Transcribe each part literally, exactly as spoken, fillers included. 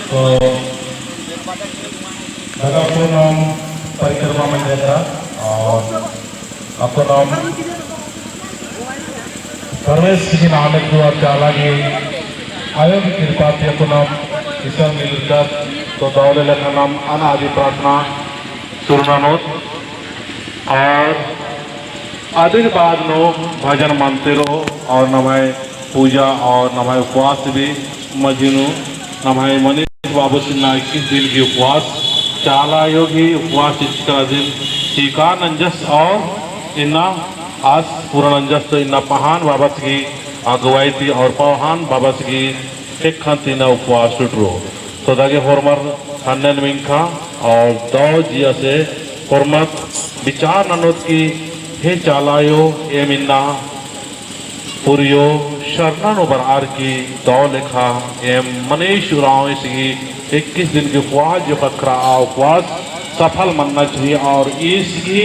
तो दगा को नाम परिक्रमा मंजका और अक्कुन नाम परमेश्वर की नाम एक दुआ चाला की आयो की कृपा ती अक्कुन नाम ईश्वर मिलकर तो दौले लेखा नाम अनादि प्रार्थना सुरु ननोत और अदिन बाद नू भजन मनते रओ और नम्है पूजा और नम्है उपवास भी मझी नू नम्है मनीष बाबस इन्ना इक्कीस दिन की उपवास चाला आयो की उपवास चिचका दिन चिका नंजस और इन्ना आस पूरा नंजस तो इन्ना पहान बाबस की अगुवाई ती और पहान बाबस की ख़ेक्खन ती इन्ना उपवास टुटरो। तो दगे होरमर ख़न्नन मिंख़ा और दव जिया से होरमत विचार ननोत की हे चाला आयो एम इन्ना पुरियो शरणन उबरार की दव लेखा एम मनीष उराँव इसकी इक्कीस दिन की उपवास जो ख़क्खरा आ उपवास सफल मन्ना चाहिए और इसकी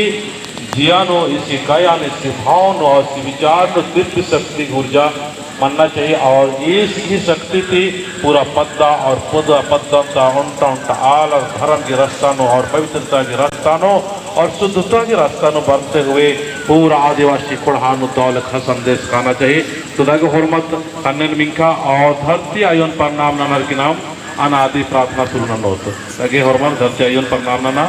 जिया नू, इसकी काया नू, इसकी भाव नू और इसकी विचार नू दिव्य शक्ति ऊर्जा मन्ना चाहिए और इसकी शक्ति ती पूरा पद्दा और पूरा पद्दा ता ओन्टा ओन्टा आलर धर्म की रास्ता नू और पवित्रता की रास्ता नू और शुद्धता की रास्ता नू बढ़ते हुए पूरा आदिवासी ख़ोंड़हा नू दव लेखा संदेश काना चाहिए। तो दगे होरमत ख़न्नन मिंख़ा और धरती आयोन प्रणाम ननर की नाम अनादि प्रार्थना सुरु ननोत। दगे होरमत धरती आयोन प्रणाम नना।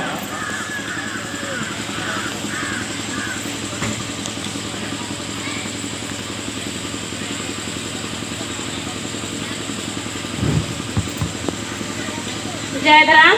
जय राम।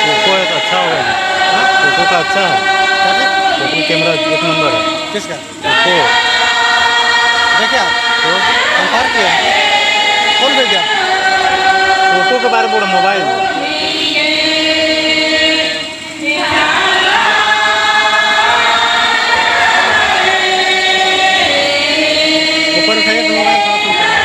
ओप्पो है तो अच्छा होगा जी। ओप्पो का अच्छा है। क्या जी? ओप्पो कैमरा एक नंबर है। किसका? ओप्पो। देखिए आप, तो कंपेयर किया। कौन भेजा? ओप्पो के बारे में बोला, मोबाइल। ऊपर उठाइए तो मोबाइल साफ सुथरा।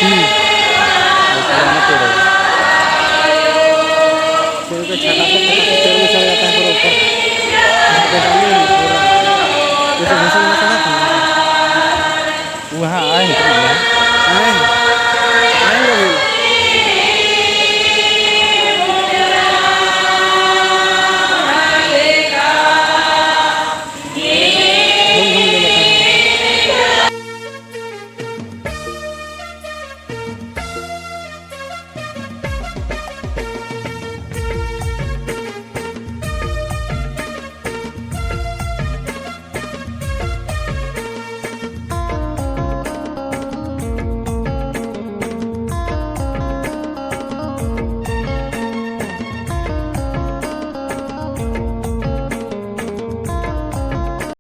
हम्म। बहुत पुराना पेड़ है। पेड़ को छटाते, छटाते पेड़ में चढ़ जाता है पूरा ऊपर। छटाते डालने में पूरा। जैसे भूषण में चढ़ा था ना। वहाँ आए हैं तुम यहाँ? आए हैं।